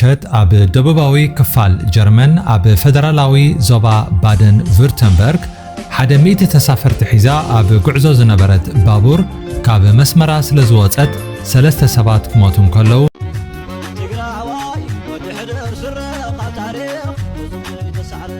ከት ኣብ ደቡባዊ ክፋል ጀርመን ኣብ ፈደራላዊ ዞባ ባደን ቭርተንበርግ ሓደ ሚእቲ ተሳፈርቲ ሒዛ ኣብ ጉዕዞ ዝነበረት ባቡር ካብ መስመራ ስለ ዝወጸት ሰለስተ ሰባት ክሞቱ እንከለዉ፣ ትግራዋይ ወዲ ሕድር ስረ ካብ ታሪኽ ብዙሕ ይተሳዕረ።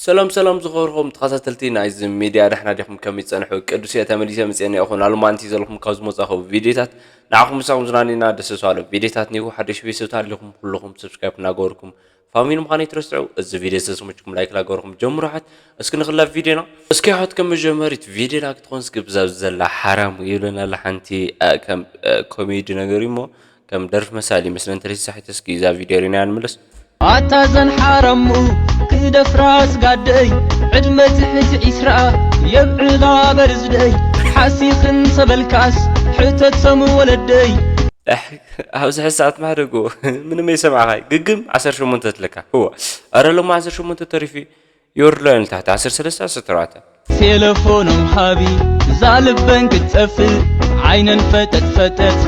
ሰላም ሰላም ዝኸበርኩም ተኸታተልቲ ናይዚ ሚድያ፣ ዳሕና ዲኹም? ከመይ ትጸንሑ? ቅዱስ እየ ተመሊሰ መጽኤ እኒአኹ። ናሉማንቲ ዘለኹም ካብ ዝመጻኹ ቪድዮታት ንዓኹም ምሳኹም ዝናኒና ደስ ዝባለ ቪድዮታት ኒኹ ሓደሽ ቤተሰብታት ኣለኹም፣ ኩልኹም ሰብስክራይብ እናገበርኩም ፋሚሊ ምዃነይ ትረስዑ። እዚ ቪድዮ ዝተስምችኩም ላይክ ላገበርኩም ጀምሩ። ሓት እስኪ ንኽላ ቪድዮና እስኪ ሓት ከም መጀመሪት ቪድዮና ክትኾን እስኪ ብዛ ዘላ ሓራም ይብለና ኣላ ሓንቲ እ፣ ከም እ፣ ኮሜዲ ነገር እዩ እሞ ከም ደርፊ መሳሊ ይመስለን ተለሲሳሒት እስኪ እዛ ቪድዮ ሪና ንምለስ። ኣታ ዘን ሓረሙ ክደፍራ ስጋደይ ዕድመ ትሕቲ ዒስራ የብዕላ በርዝደይ ሓሲኽን ሰበልካስ ሕተት ሰሙ ወለደይ። ኣብዚ ሕዚ ሰዓት ማሕደጎ ምንም ኣይሰማዕኻይ ግግም ዓሰርተ ሸሞንተ ትለካ ህዋ ኣረ ሎማ ዓሰርተ ሸሞንተ ተሪፊ ይወርድሎ ንታሕቲ ዓሰርተ ሰለስተ ዓሰርተ ኣርባዕተ። ቴለፎኖም ሃቢ እዛ ልበን ክትጠፍእ ዓይነን ፈጠጥ ፈጠጥ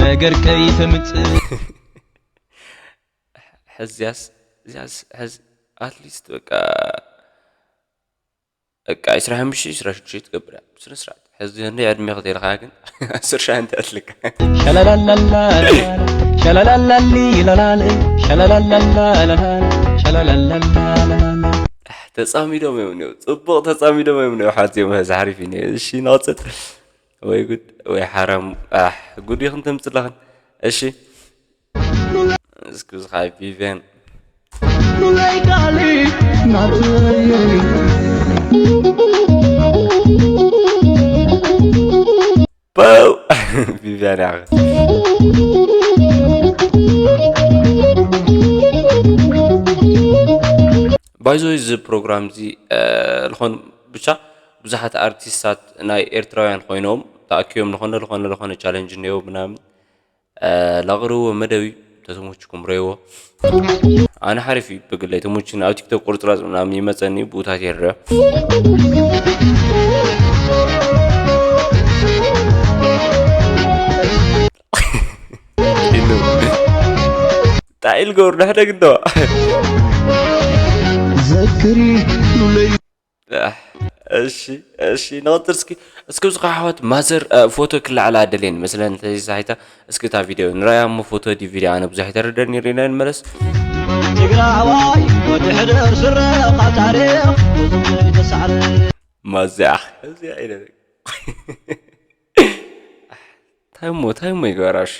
ነገር ከይተምጽእ። ሕዝያስ እዚያስ ሕዝ ኣትሊስት በቃ በቃ ዕስራ ሓሙሽተ ዕስራ ሽዱሽተ ትገብር እያ ብስነ ስርዓት። ሕዚ እንደ ዕድሜ ክትልካ ግን ዓሰርተ ሸውዓተ ኣትልካ። ሸላላላላ ሸላላላሊ ላላለ ሸላላላላ ላላለ ሸላላላላ ላላለ። ተጻሚዶም እዮም ነው ጽቡቕ ተጻሚዶም እዮም ነው ሓት እዮም ሕዚ ሓሪፍ እዩ። እሺ ንቐጽል። ወይ ጉድ ወይ ሓራም ኣሕ ጉድ ይኽን ተምጽላኽን። እሺ እስኪ ዝኻ ቪቨን ቪቪያን ያኸ ባይዞ እዚ ፕሮግራም እዚ ዝኾን ብቻ ብዙሓት ኣርቲስታት ናይ ኤርትራውያን ኮይኖም ተኣኪቦም ዝኾነ ዝኾነ ዝኾነ ቻለንጅ እኒኦ ምናምን ላቕርብዎ መደብ እዩ። ተተሞችኩም ረይዎ ኣነ ሓሪፍ እዩ ብግለይ ተሞችን ኣብ ቲክቶክ ቁርፅራፅ ምናምን ይመፀኒ ብኡታት የረዮ ጣይል ገብር ንሕደግ እንዶ ዘክሪ ሉለይ እሺ እሺ ንቐፅል እስኪ እስኪ ብዙ ኣሕዋት ማዘር ፎቶ ክላዕላ ኣደልየን መስለን ተዛሒታ እስኪ እታ ቪድዮ ንራያ እሞ ፎቶ ዲ ቪድዮ ኣነ ብዙሕ ይተረደኒ ሪና ንመለስ ትግራዋይ ወዲ ሕደር ስረ ካብ ታሪኽ ብዙሕ ተሳዕረ ማዚያ እዚያ ኢለ ታይሞ ታይሞ ይገራሽ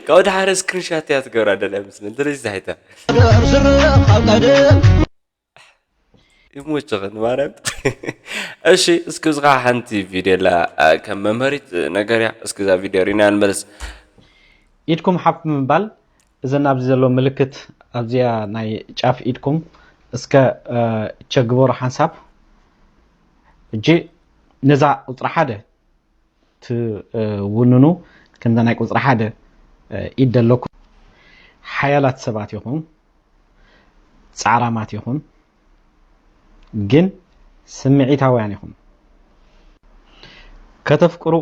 ካብ ድሓረ ስክሪንሻት እያ ትገብራ ደለ ምስ ንድሪ ዝዛይታ ይሞችኽን ማርያም እሺ እስኪ ዝኻ ሓንቲ ቪድዮ ላ ከም መምሃሪት ነገር እያ እስኪ እዛ ቪድዮ ሪና ንመለስ ኢድኩም ሓፍ ብምባል እዘን ኣብዚ ዘሎ ምልክት ኣብዚኣ ናይ ጫፍ ኢድኩም እስከ ቸግበሩ ሓንሳብ እጂ ነዛ ቁፅሪ ሓደ ትውንኑ ከምዛ ናይ ቁፅሪ ሓደ ኢድ ዘለኩም ሓያላት ሰባት ኢኹም ፃዕራማት ኢኹም ግን ስምዒታውያን ኢኹም ከተፍቅሩ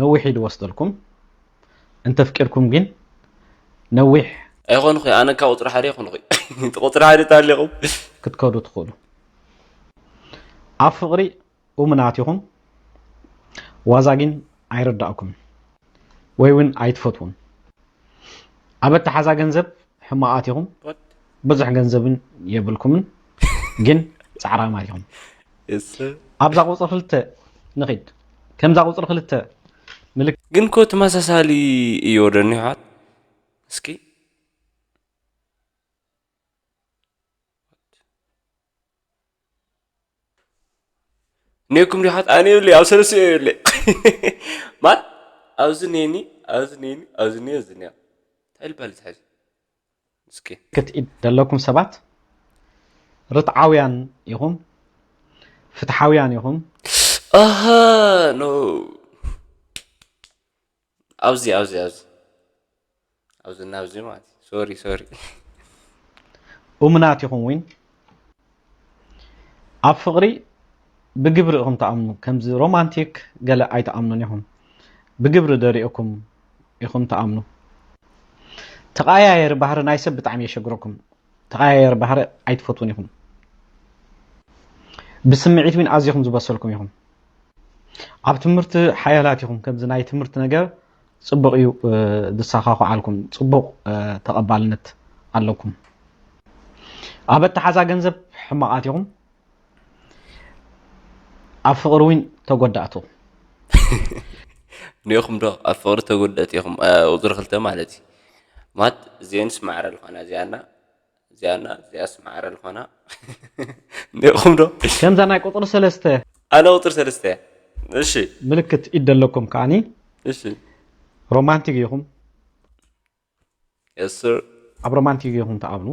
ነዊሕ እዩ ዝወስደልኩም እንተፍቂርኩም ግን ነዊሕ ኣይኾንኹ ኣነ ካብ ቁፅሪ ሓደ ይኾንኹ እቲ ቁፅሪ ሓደ ታሊኹም ክትከዱ ትኽእሉ ኣብ ፍቕሪ እሙናት ኢኹም ዋዛ ግን ኣይርዳእኩም ወይ እውን ኣይትፈትውን ኣብ ኣተሓዛ ገንዘብ ሕማቓት ኢኹም ብዙሕ ገንዘብን የብልኩምን ግን ፃዕራማት ኢኹም ኣብዛ ቁፅሪ ክልተ ንኺድ ከምዛ ቁፅሪ ክልተ ምልክት ግን ኮ ተመሳሳሊ እዩ ወደኒ ይሓት እስኪ ኔኩም ዲሓት ኣነ ይብለ ኣብ ሰለስተ ይብለ ማት ኣብዚ ኔኒ ኣብዚ ኔኒ ኣብዚ ኔ ኣብዚ ኔ እንታይ ልባል ዝሕዚ እስኪ ክትኢድ ዘለኩም ሰባት ርትዓውያን ኢኹም ፍትሓውያን ኢኹም ኣሃ ኖ ኣብዚ ኣብዚ ኣብዚ ኣብዚ እና ኣብዚ ማለት ሶሪ ሶሪ እሙናት ኢኹም ዊን ኣብ ፍቕሪ ብግብሪ ኢኹም ትኣምኑ። ከምዚ ሮማንቲክ ገለ ኣይትኣምኑን ኢኹም። ብግብሪ ደሪእኩም ኢኹም ትኣምኑ። ተቐያየሪ ባህሪ ናይ ሰብ ብጣዕሚ የሸግረኩም። ተቐያየሪ ባህሪ ኣይትፈትዉን ኢኹም። ብስምዒት እውን ኣዚኹም ዝበሰልኩም ኢኹም። ኣብ ትምህርቲ ሓያላት ኢኹም። ከምዚ ናይ ትምህርቲ ነገር ጽቡቕ እዩ፣ እ፣ ዝሰኻኽዓልኩም፣ ጽቡቕ፣ እ፣ ተቐባልነት ኣለኩም። ኣብ ኣተሓዛ ገንዘብ ሕማቓት ኢኹም። ኣብ ፍቕሪ እውን ተጎዳእቱ። ኒኹም ዶ ኣብ ፍቕሪ ተጎደእቲ ኢኹም? እ፣ ቁፅሪ ክልተ ማለት እዩ። ማት እዚአንስ ማዕረ ዝኾና እዚኣና እዚኣና እዚኣስ ማዕረ ዝኾና ኒኹም ዶ? ከምዛ ናይ ቁፅሪ ሰለስተ ኣነ ቁፅሪ ሰለስተ እያ። እሺ ምልክት ኢድ ደለኩም ከዓኒ እሺ ሮማንቲክ ኢኹም። የስር ኣብ ሮማንቲክ ኢኹም ትኣምኑ።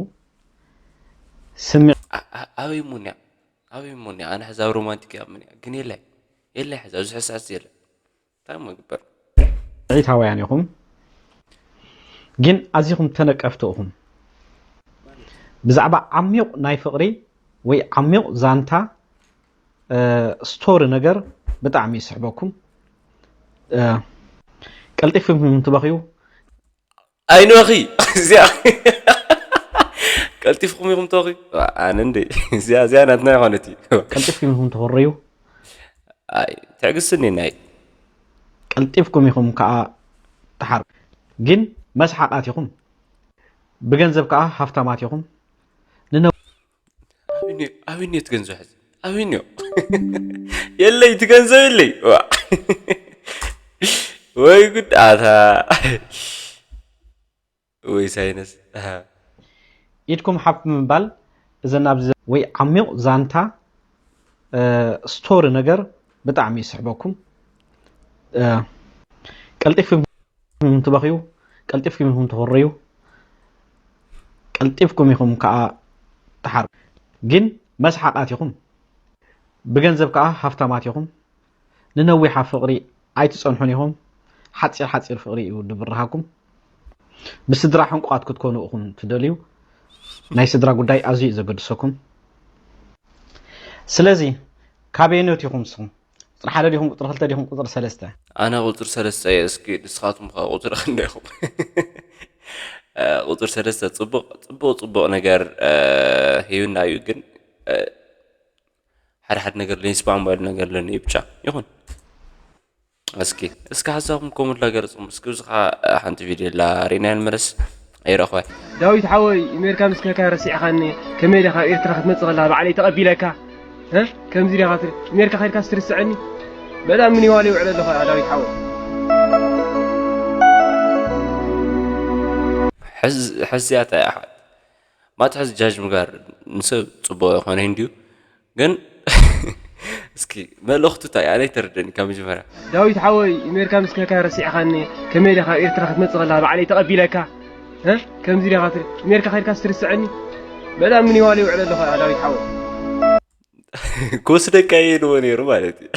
ስምዒ ኣበይ ሙንያ ኣበይ ሙንያ ኣነ ሕዛብ ሮማንቲክ እያ ሙንያ ግን የለ የለ ሕዛብ ዝሕሳስ የለ እንታይ እሞ ይግበር ስምዒታውያን ኢኹም፣ ግን ኣዚኹም ተነቀፍቲ ኢኹም። ብዛዕባ ዓሚቕ ናይ ፍቕሪ ወይ ዓሚቕ ዛንታ፣ እ፣ ስቶሪ ነገር ብጣዕሚ ይስሕበኩም። እ፣ ቀልጢፍኩም ትበኽዩ፣ ኣይንበኺ እዚኣ ቀልጢፍኩም ኢኹም ተኺ ኣነ እንደ እዚኣ እዚኣ ናትና ይኾነት እዩ ቀልጢፍኩም ኢኹም ትኾረዩ፣ ኣይ ትዕግስኒ ናይ ቀልጢፍኩም ኢኹም ከዓ ትሓር። ግን መስሓቓት ኢኹም፣ ብገንዘብ ከዓ ሃፍታማት ኢኹም። ንነ ኣበይኒ ኣበይኒ ትገንዘብ ሕዚ ኣበይኒ የለይ ትገንዘብ የለይ ዋ። ወይ ጉድ ኣታ ወይ ሳይነስ ኣሃ። ኢድኩም ሓፍ ምባል እዘን ኣብዚ ወይ ዓሚቕ ዛንታ፣ እ፣ ስቶሪ ነገር ብጣዕሚ ይስሕበኩም። እ፣ ቀልጢፍኩም ኢኹም ትበኽዩ፣ ቀልጢፍኩም ኢኹም ትኾረዩ፣ ቀልጢፍኩም ኢኹም ከዓ ትሓር። ግን መስሓቓት ኢኹም፣ ብገንዘብ ከዓ ሃፍታማት ኢኹም። ንነዊሓ ፍቕሪ ኣይትጸንሑን ኢኹም። ሓጺር ሓጺር ፍቕሪ እዩ ድብርሃኩም። ብስድራ ሕንቁቓት ክትኮኑ ኢኹም ትደልዩ። ናይ ስድራ ጉዳይ ኣዝዩ እዩ ዘገድሰኩም። ስለዚ ካበየኖት ኢኹም ንስኹም? ቁፅሪ ሓደ ዲኹም? ቁፅሪ ክልተ ዲኹም? ቁፅሪ ሰለስተ? ኣነ ቁፅሪ ሰለስተ እየ። እስኪ ንስኻትኩም ከ ቁፅሪ ክንደይ ኢኹም? እ፣ ቁፅሪ ሰለስተ ፅቡቕ ፅቡቕ ፅቡቕ ነገር እ፣ ሂብና እዩ ግን እ፣ ሓደ ሓደ ነገር ለይስማዕማሉ ነገር ኣለኒ እዩ ብቻ ይኹን እስኪ እስኪ ሓሳብኩም ኮመንት ላይ ገለፅኩም እስኪ እዚ ከዓ ሓንቲ ቪድዮ ላ ሪና ንመለስ ኣይረኽባይ ዳዊት ሓወይ ሜርካ ምስ ከካ ረሲዕኻኒ ከመይ ኢኻ ኤርትራ ክትመፅእ ከላ ባዕለይ ተቐቢለካ እ? ከምዚ ዲኻ ትብል ሜርካ ከድካ ስትርስዐኒ በጣም ምን ይዋል ይውዕል ኣለኹ ያ ዳዊት ሓወይ ሕዝያታ እያ ሓት ማትሐዚ ጃጅ ምጋር ንሰብ ፅቡቅ የኮነ እንድዩ ግን እስኪ መልእክቱ እንታይ ኣነ ይተረደኒ ካብ መጀመርያ ዳዊት ሓወይ ሜርካ ምስ ከካ ረሲዕኻኒ ከመይ ዲኻ ኤርትራ ክትመፅእ ከላ ባዕለይ ተቐቢለካ እ? ከምዚ ዲኻ ትብል ሜርካ ከድካ ስትርስዐኒ በጣም ምን ይዋል ይውዕል ኣለኹ ያ ዳዊት ሓወይ ክወስደካ እየ ኢልዎ ነይሩ ማለት እዩ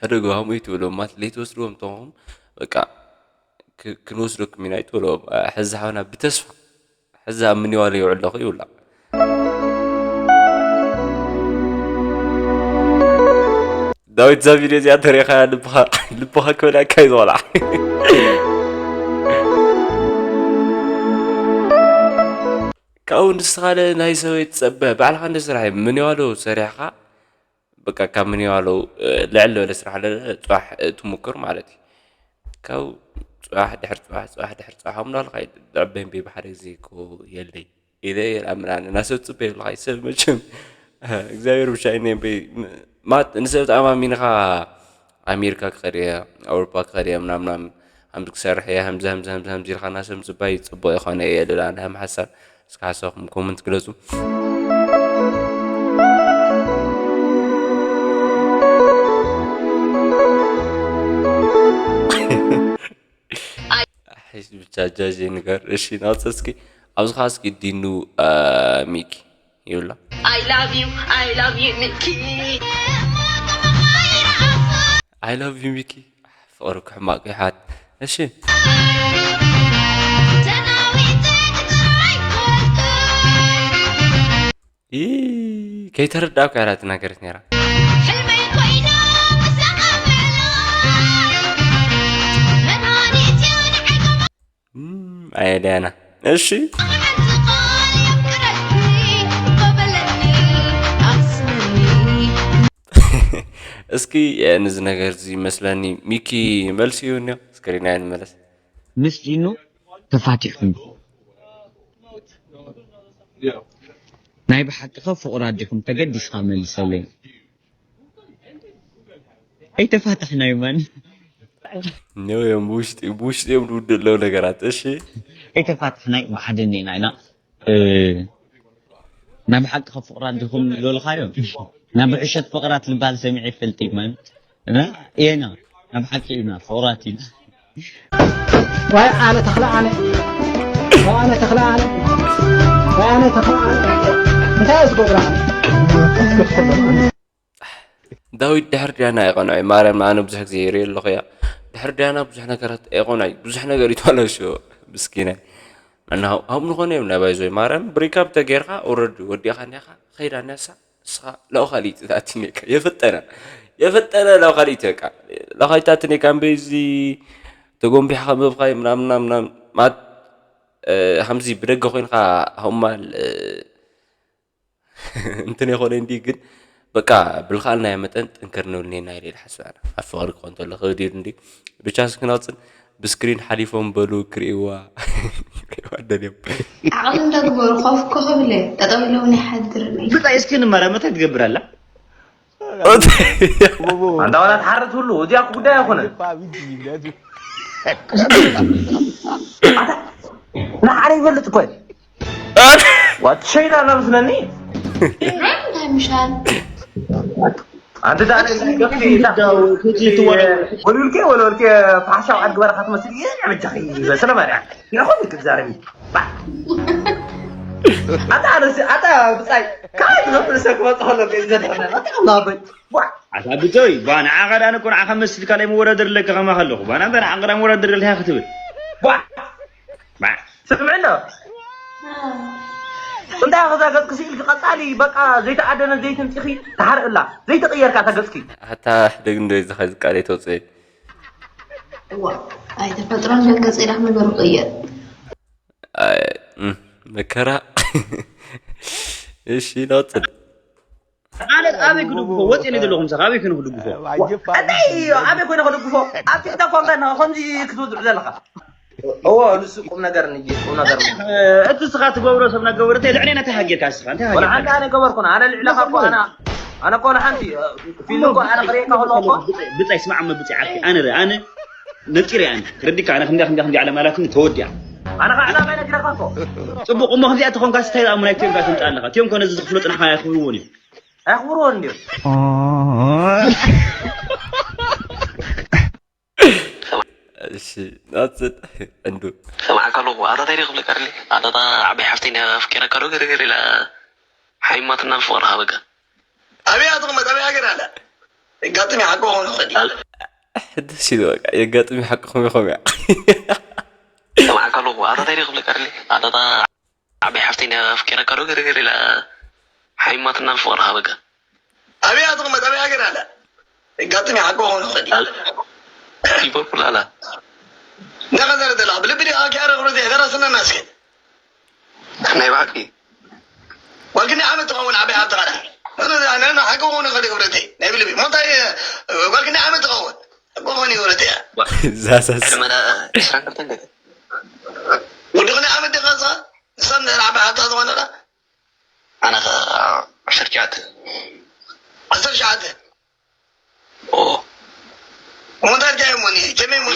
ሕደጉ ሃሙይ ትብሎም ማለት ለይትወስድዎም ተኾም በቃ ክ- ክንወስደኩም ኢና ኣይትበልዎም ሕዚ ሓውና ብተስፋ ሕዚ ኣብ ምንዋለ ይውዕል ኣለኹ ይብላ ዳዊት እዛ ቪድዮ እዚኣ ተሪኢኻያ ልብኻ ልብኻ ክበልዐካ እዩ ዝቆልዓ ካብኡ ንስኻለ ናይ ሰበይ ትፀበ ባዕልኻ እንደ ስራሕ እዩ ምንዋሎ ሰሪሕኻ በቃ ካብ ምንዋሎ ልዕል ዝበለ ስራሕ ለለ ፅባሕ ትሙክር ማለት እዩ ካብ ፅባሕ ድሕር ፅባሕ ፅባሕ ድሕር ፅባሕ ኣብ እንዳልካ ድዕበን ቤ ብሓደ ግዜ እኮ የለይ ኢለ የልኣምናን እና ሰብ ፅበ ይብልካ ሰብ መቸም እግዚኣብሔር ብሻ ይነ ቤ ማት ንሰብ ተኣማሚንካ ኣሜሪካ ክኸድ እየ ኣውሮፓ ክኸድ እየ ምናምናም ከምዚ ክሰርሕ እየ ከምዚ ከምዚ ከምዚ ከምዚ ኢልካ እና ሰብ ፅባይ ፅቡቅ ይኮነ እየ ልላ ንሃም ሓሳብ እስኪ ሓሳብኩም ኮመንት ግለፁ ብቻ ጃጅ ንገር እሺ ናውፀ እስኪ ኣብዚ ከዓ እስኪ ዲኑ ሚኪ ይብላ I love you, I love you, Mickey. I love you, Mickey. ፍቅሪ ክሕማቅ ይሓት እሺ ከይተረዳእኩ ያላት ናገረት ነራ ኣየ ዳያና። እሺ። እስኪ፣ እ፣ ንዚ ነገር እዚ ይመስለኒ ሚኪ መልሲ ይህብ እኒኦ። እስክሪን ኣየ ንመለስ። ምስ ጂኑ ተፋቲሕኩም ናይ ብሓቂ ኸ ፍቑራት ዲኹም? ተገዲስካ መልሰለይ። ኣይተፋታሕናዩ ማን። ኒው እዮም ብውሽጢ፣ ብውሽጢ እዮም ዝውድእ ኣለዉ ነገራት። እሺ። ኣይተፋታሕናይ ብሓደ እኒና ኢና። እ፣ ናብ ሓቂ ኸ ፍቑራት ዲኹም ዝበልኻዮ? ናብ ውሸት ፍቕራት ልባል ሰሚዐ ይፈልጥ እዩ ማን። እና የና፣ ናብ ሓቂ ኢና፣ ፍቑራት ኢና። ዋይ ኣነ ተኽለ ኣነ፣ ዋይ ኣነ ተኽለ ኣነ፣ ዋይ ኣነ ተኽለ ኣነ። እንታይ እየ ዝገብር ኣነ? ዳዊት ድሕሪ ዳያና ኣይቐንዖ እዩ። ማርያም ኣነ ብዙሕ ግዜ ይርኢ ኣለኹ እያ። ድሕሪ ዳያና ብዙሕ ነገራት ኣይቐንዖ እዩ። ብዙሕ ነገር ይተበላሽዮ ምስኪናይ። እና ሃም ንኾነ እዮም ናይ ባይዞይ ማርያም ብሪካፕ ተጌርካ ኦረዲ ወዲእካ እኒኻ ኸይዳ እኒያሳ ንስኻ ላው ካልኢት ኣትኒካ የፈጠነ የፈጠነ ላው ካልኢት በቃ ላው ካልኢት ኣትኒካ እምበይ እዚ ተጎንቢሕካ መብኻይ ምናምና ምናምን ማት እ፣ ሃምዚ ብደገ ኮይንካ ሃውማል እ፣ እንትን የኾነ እንዲ ግን በቃ ብልኻልናዮ መጠን ጥንክር ንብል ኔና ኢለ ኢለ ሓስብ ኣነ ኣብ ፍቕሪ ክኾን ተሎ ከብድ እዩ እንዲ ብቻ ስክናውፅን ብስክሪን ሓሊፎም በሉ ክርእይዋ ክርእይዋ ደልዮም ዓቕሊ እንተግበሩ ኮፍ ኮኸብለ ጠጠው ኢሎም ናይ ሓድር ናይ ብጣይ እስኪ ንመራ መታይ ትገብር ኣላ ኣንታ ዋላ ትሓርት ሁሉ እዚኣ እኮ ጉዳይ ኣይኮነን። ንሓደ ይፈልጥ እኮ እዩ። ዋት ሸይዳ እና መስለኒ። እንታይ ምሻል ኣንቲ ዳ ወልውልኬ ወልውልኬ ፋሕሻ ኣብ ዓዲ ግበራ ካትመስል እየ መጃኺ በስለ ማርያ ይኹን ክትዛረቢ ኣታ ኣነሲ ኣታ ብጻይ ካይ ዝኸፍል ሰብ ክመጽእ ከሎ ከይዘድሕነ ኣታ ኣላበይ ኣታ ብጾይ ባ ንዓኻ ዳን እኮ ንዓኻ መስልካ ላይ መወዳደር ኣለካ ከማኻ ኣለኹ ባ ናንተ ንዓኻ ዳ መወዳደር ኣለካ ክትብል ባ ባ ስምዕና እንታይ ከዛ ገጽ ክስኢል ክቐጻሊ በቃ ዘይተኣደነ ዘይትምጽኺ ተሓርቕላ ዘይተቐየርካ ተገጽኪ ኣታ ሕደግ እንዶ ዝኸዚ ቃል የተውጽእ እዋ ኣይተፈጥሮን ደንገጽ ኢላ ክነገሩ ቀየር ኣይ፣ እም፣ መከራ እሺ ነውፅል ኣነ ኣበይ ክድግፎ ወፂ ነ ዘለኹም ሰ ኣበይ ክነ ክድግፎ እንታይ እዩ ኣበይ ኮይነ ክድግፎ ኣብ ቲክቶክ ኮንካ ከምዚ ክትውድዑ ዘለካ እዎ ንሱ ቁም ነገር ንጂ ቁም ነገር እቲ ስኻ ትገብሮ ሰብ ናገበረ እንታይ ልዕሌና እንታይ ሃጌርካ ስኻ እንታይ ወላ ሓንቲ ኣነ ገበርኩን ኣነ ልዕለካ እኮ ኣነ ኣነ እኮ ንሓንቲ ፊልም እኮ ኣነ ክርእየካ ከለኩ እኮ ብጻይ ስማዕ መ ብጻይ ዓርኪ ኣነ ርኢ ኣነ ነጢረ ኣነ ክረዲካ ኣነ ከምዚኣ ከምዚኣ ከምዚኣ ዓለም ኣላትኒ ተወዲኣ ኣነ ከዓ ዕላማ ይነግረካ እኮ ጽቡቕ እሞ ከምዚኣ ተኾንካ ስታይ ኣሙናይ ቲዮንካ ትምጻ ኣለኻ ቲዮንኮ ነዚ ዝኽፍሎ ጽናሕካ ኣይኽብርዎን እዩ ኣኽብርዎን እንዲዮም እሺ ናጽድ እንዱ ሰማዕካ ኣለኹ ኣታ እንታይ ክብለካ ደሊ ኣታ ዓበይ ሓፍተይ ኣፍቂረካ ዶ ገርገር ኢላ ሓይማትና ብፍቕሪ ሃበካ ኣበይ ትቕመጥ ኣበይ ሃገር ኣላ የጋጥም ሓቂ ኾነ ኸዲ ደስ ኢሉ በቃ የጋጥም ሓቅኹም ኢኹም እያ ሰማዕካ ኣለኹ ኣታ እንታይ ክብለካ ደሊ ኣታ ዓበይ ሓፍተይ ኣፍቂረካ ዶ ገርገር ኢላ ሓይማትና ብፍቕሪ ሃበካ ኣበይ ትቕመጥ ኣበይ ሃገር ኣላ የጋጥም ሓቂ ኾነ ኸዲ ሊቨርፑል ኣላ እንዳኸዘረ ደላ ብልቢ ዲኻ ኪያረ ክብረት የደረስነና እስከ ናይ ብሓቂ ጓልክኒ ዓመት ትኸውን ዓበይ ዓዲ ቃላ ሓቂ ኾነ ኸዲ ክብረተይ ናይ ብልቢ ሞንታይ ጓልክኒ ዓመት ትኸውን ሓቂ ኾነ ክብረተይ እያ ዛሳስ ዕድመና ዕስራን ክልተን ገለ ወዲ ክኒ ዓመት ዲኻ ንሳ ንሳ ዓበይ ዓዲ ዝኾነላ ኣነ ኸ ዓሰርተ ትሽዓተ ዓሰርተ ትሽዓተ ኦ እሞ እንታይ እንታይ እሞኒ ከመይ እሞ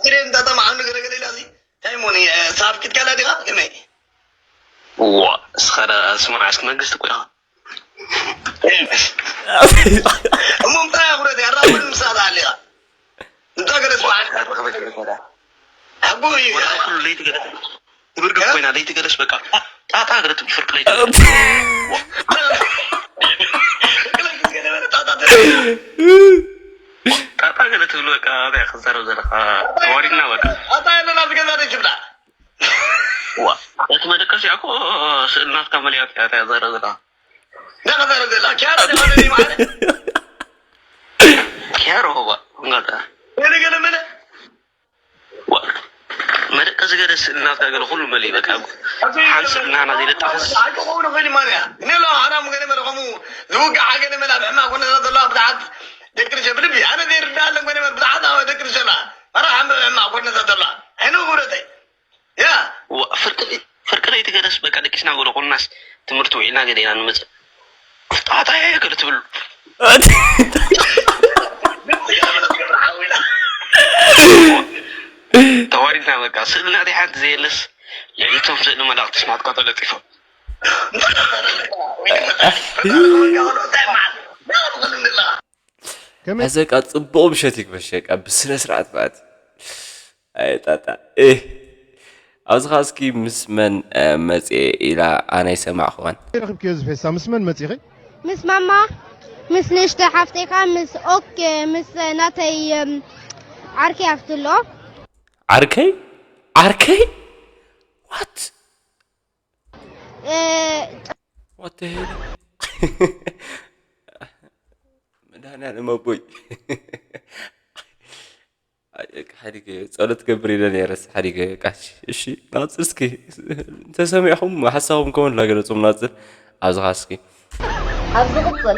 ትሬን ዳታ መዓኑ ገለገለ ኢላ እዚ እንታይ እሞኒ ሳብ ክትካላ ዲኻ ከመይ ዋ እስኻ ዳ ስማዕ እስኪ መንግስቲ እኮ ኢኻ እሞ እንታይ ኣኹረት ያራኹል ምሳል ኣሊኻ እንታይ ገለ ስማዕ ኣቦ እዩ ወላ ኩሉ ለይቲ ገለ ትብርግግ ኮይና ለይቲ ገለስ በቃ ጣጣ ገለ ትብል ፍርቂ ለይቲ ጣጣ ገለ ትብል በቃ ኣበይ ክዛረብ ዘለካ ወሪድና በቃ ጣጣ የለን ኣብዚ ገዛ ደጅ ብላ ዋ እቲ መደቀሲ እኮ ስእልናትካ መሊኣት እያ እታ ዘረ ዘለካ እንታይ ክዛረብ ዘላ ኪያሮ ዲኻ ማለት ኪያሮ ዋ እንጋጣ ገለ ገለ መለ መደቀ እዚ ገለ ስእልናትና ገለ ኩሉ መሊእ በቃ። ሓንቲ ስእልናና ዘይለጣኸስ ኣይከኸውን ይኽእል እዩ ማለት እያ። እኔ ኣለኹ ሓራም ገለ መለ ከምኡ ዝውግእ ሓገለ መለ ኣብ ሕማቕ ኩነታት ዘለዋ ብዙሓት ደቂ ኣንስትዮ ብልቢ ኣነ ዘይርዳእ ኣለን ገለ መለ ብዙሓት ኣዋ ደቂ ኣንስትዮ ኣለዋ። መራ ሓምብ ሕማቕ ኩነታት ዘለዋ። ዓይነ ጉረተይ። ያ። ዋ፣ ፍርቂ ለይ-፣ ፍርቂ ለይቲ ገለስ በቃ ደቂስና ገለ ኮንናስ ትምህርቲ ውዒልና ገለ ኢና ንመጽእ። ጣጣ ገለ ትብሉ። ተዋሪድና በቃ። ስእልና ደይ ሓንቲ ዘየለስ ልዕሊ እቶም ስእሊ መላእኽትስ ናትካ ተለጢፎም። ከመይ? ሕዚ ቃ ጽቡቕ ምሸት ይግበሸ ቃ ብስነ ስርዓት ባት። ኣይ ጣጣ። ኤህ። ኣብዚ ኸኣ እስኪ ምስ መን፣ እ፣ መጽኤ ኢላ ኣነ ኣይሰማዕኽዋን። ከመይ ረኺብክዮ እዚ ፌስታ? ምስ መን መጺኺ? ምስ ማማ፣ ምስ ንእሽተይ ሓፍተይ ከኣ፣ ምስ ኦኬ፣ ምስ ናተይ፣ እም፣ ዓርከይ ሃፍትሎ። ዓርከይ? ዓርከይ? What? እ፣ What the hell? መድኃኒዓለም ኣቦይ። ሓዲገ ጸሎት ገብር ኢለ ነይረስ ሓዲገ ቃሽ። እሺ፣ ናጽር እስኪ እንተሰሚዕኹም ሓሳብኩም ኮመንት ላገለጹም ናጽር ኣብዚ ኸኣ እስኪ። ኣብ ዝቕጽል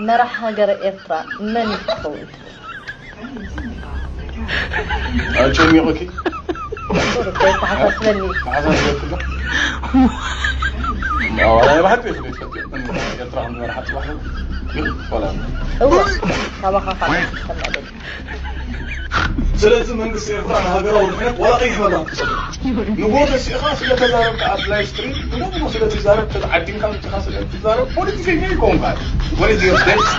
መራሕ ሃገረ ኤርትራ መን እዩ ክኸውን ትብል? ኣጨሚቑኪ? ቁሩብ ከየተሓሳስበኒ። ተሓሳስበኪ ዶ? ዋላ ናይ ብሓቂ እዩ ስለ ዝፈልጥ። ኤርትራ ከም ዝመርሓ ጽባሕ ይኽእል ዋላ? እወ፣ ካባኻ ካልእ ክሰምዕ ደሊ። ስለዚ መንግስቲ ኤርትራ ንሃገራዊ ድሕነት ዋላ ቀይሕ መብራህቲ ክሰዶ። ንጎ ተሲእኻ ስለ ተዛረብካ ኣብ ላይቭ ስትሪም፣ ንጎ ንጎ ስለ ትዛረብ፣ ተዓዲምካ መጺኻ ስለ ትዛረብ፣ ፖለቲከኛ ኣይኮንካን። What is your stance?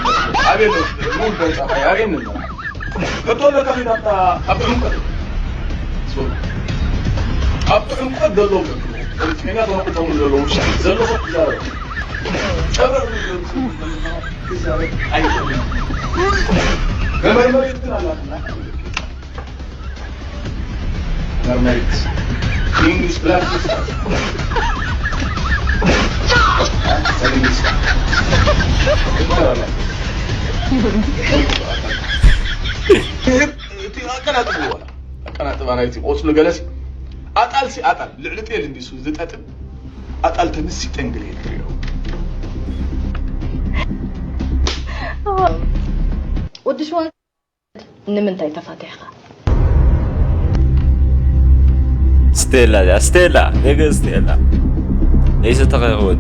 ኣበይ ኣሎ? ምን በልጻኻ? ኣበይ ንመራ? ሕቶ ኣለካ ኺድ ኣብታ፣ ኣብ ጥዑም ቀጥ-፣ ኣብ ጥዑም ቀጥ ዘለዉ ፖለቲከኛ ተነቁጠሙ ዘለዉ ውሽጢ ዘሎ ሰብ ክዛረብ። ጨብረር ክዛረብ ኣይኽእልን። መመርመሪት ግን ኣላትና። መርመሪት። English class። English። እቲ ኣቀናጥብዎ። ኣቀናጥባ ናይቲ ቆጽሊ ገለሲ ኣጣልሲ ኣጣል ልዕሊ ጤል እንዲሱ ዝጠጥብ ኣጣል ተመሲጠን ግዜ ትሪኦ። ወዲ ሽዋ ንምንታይ ተፋቲሕካ? ስቴላ እዚኣ፣ ስቴላ፣ ነገ ስቴላ። ለይሰ ተኸይኸውን።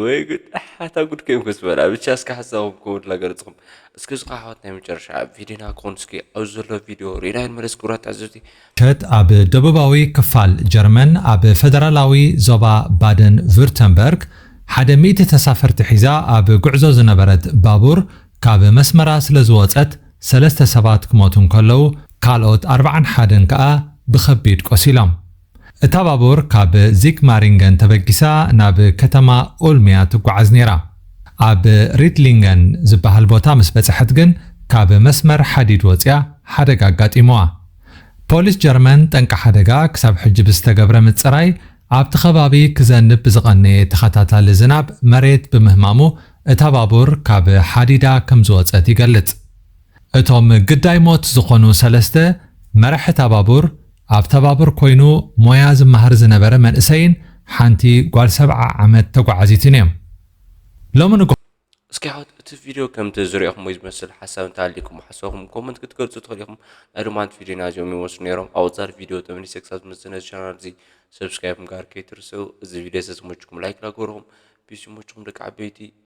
ወይ ጉድ፣ ኣታ ጉድ ከይምኩስ በላ። ብቻ እስከ ሓሳብኩም ኮመንት ላገለጽኩም። እስከ እዚ ኸዓ ኣሕዋት ናይ መጨረሻ ቪድዮና ክኾን እስኪ ኣብዚ ዘሎ ቪድዮ ርኢና ንመለስ ክቡራት ተዓዘብቲ። ሸት ኣብ ደቡባዊ ክፋል ጀርመን ኣብ ፈደራላዊ ዞባ ባደን ቭርተንበርግ ሓደ ሚእቲ ተሳፈርቲ ሒዛ ኣብ ጉዕዞ ዝነበረት ባቡር ካብ መስመራ ስለ ዝወጸት ሰለስተ ሰባት ክሞቱ እንከለዉ ካልኦት ኣርብዓን ሓደን ከኣ ብኸቢድ ቆሲሎም። እታ ባቡር ካብ ዚግማሪንገን ተበጊሳ ናብ ከተማ ኡልምያ ትጓዓዝ ነይራ። ኣብ ሪትሊንገን ዝበሃል ቦታ ምስ በጽሐት ግን ካብ መስመር ሓዲድ ወጽያ ሓደጋ ኣጋጢምዋ። ፖሊስ ጀርመን ጠንቂ ሓደጋ ክሳብ ሕጂ ብዝተገብረ ምጽራይ ኣብቲ ከባቢ ክዘንብ ብዝቐነየ ተኸታታሊ ዝናብ መሬት ብምህማሙ እታ ባቡር ካብ ሓዲዳ ከም ዝወጸት ይገልጽ። እቶም ግዳይ ሞት ዝኾኑ ሰለስተ መራሒ እታ ባቡር ኣብታ ባቡር ኮይኑ ሞያ ዝመሃር ዝነበረ መንእሰይን ሓንቲ ጓል ሰብዓ ዓመት ተጓዓዚትን እዮም። ሎሚ ንጎ እስኪ ኣሕዋት እቲ ቪድዮ ከምቲ ዝሪኦኹም ወይ ዝመስል ሓሳብ እንተሃልይኩም ሓሳብኩም ኮመንት ክትገልጹ ትኽእሉ ኢኹም። ናይ ሎማዓንቲ ቪድዮና እዚኦም ይመስሉ ነይሮም። ኣብ ወጻኢ ቪድዮ ተመሊሰ ክሳብ ዝመጽእ ነዚ ቻናል እዚ ሰብስክራይብ ምግባር ከይትርስዑ። እዚ ቪድዮ ዝተመችኩም ላይክ ላገበርኩም ፒስ ይመችኩም ደቂ ዓበይቲ።